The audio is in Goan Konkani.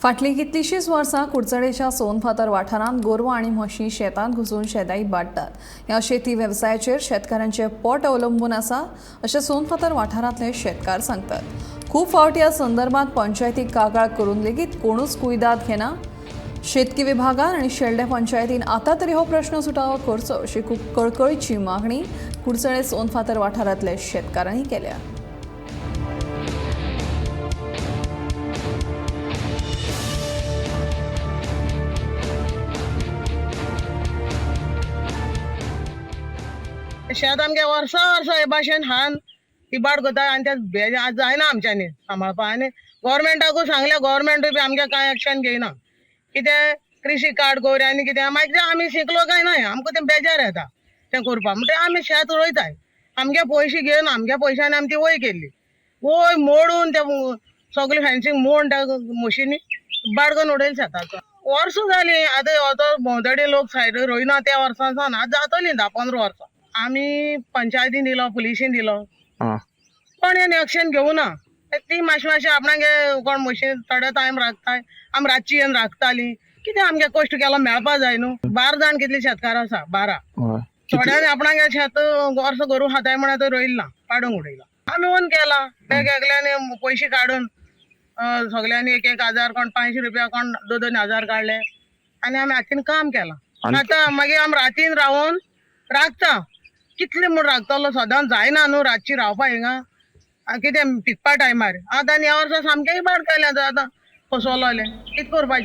फाटलीं कितलींशींच वर्सां कुडचडेच्या सोनफातर वाठारांत गोरवां आनी म्हशी शेतांत घुसून शेतां इबाडटात. ह्या शेती वेवसायाचेर शेतकारांचें पोट अवलंबून आसा अशें सोनफातर वाठारांतले शेतकार सांगतात. खूब फावटी ह्या संदर्भात पंचायतीक कागाळ करून लेगीत कोणूच कुयदाद घेना. शेतकी विभागान आनी शेल्डें पंचायतीन आतां तरी हो प्रश्न सुटावो करचो अशी खूब कळकळीची मागणी कुडचडे सोनफातर वाठारांतले शेतकारांनी केल्या. शेत आमगे वर्सा वर्सा हे भाशेन हान इबाड करता आनी ते बेजार जायना आमच्यांनी सांबाळपाक. आनी गोवोरमेंटाकूय सांगल्या, गोवोरमेंटूय बी आमगे कांय एक्शन घेयना. कितें कृशी कार्ड दवर आनी कितें मागीर तें आमी शिकलो काय न्हय आमकां तें बेजार येता तें करपाक. म्हणटगीर आमी शेत रोयताय आमगे पयशे घेवन, आमगे पयशांनी आमी ती वय केल्ली, वय मोडून ते सगळें फेन्सींग मोडून त्या म्हशींनी इबाड करून उडयलें शेताचो. वर्सां जालीं आतां हो भोंवतणी लोक सायड रोयना त्या वर्सां सावन आतां जातलीं 10-15 वर्सां. आमी पंचायतीन दिलो, पुलिशीन दिलो, पण हें एक्शन घेवना. ती मातशें मातशें आपणागे कोण म्हशी थोडे टायम राखताय, आमी रातची येवन राखताली. कितें आमगे कश्ट केलो मेळपा जाय न्हू. 12 जाण कितले शेतकार आसा, 12. थोड्यांनी आपणागे शेत वर्स गोरू खाताय म्हणून आतां रोयला, पाडूंक उडयला. आमी ओन केला एक एकल्यानी पयशे काडून सगल्यांनी 1-1 हजार, कोण 500 रुपया, कोण 2-2 हजार काडले आनी आमी हातीन काम केलां. आतां मागीर आमी रातीन रावून राखता, कितले म्हूण राखतलो, सदांच जायना न्हू रातची रावपा हिंगा. कितें पिकपा टायमार आतां आनी ह्या वर्सा सामकें इबाड केलें आतां, आतां फसवलोलें कितें करपाचें.